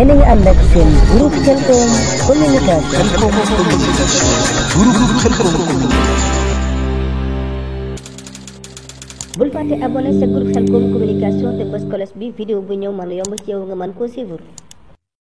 yéen a ngi ànd ak seen groupe Khelcom communication. bul fàtte abonné sa groupe Khelcom communication te bës cloche bi vidéo bu ñëw mën a yomb ci yow nga mën koo suivre.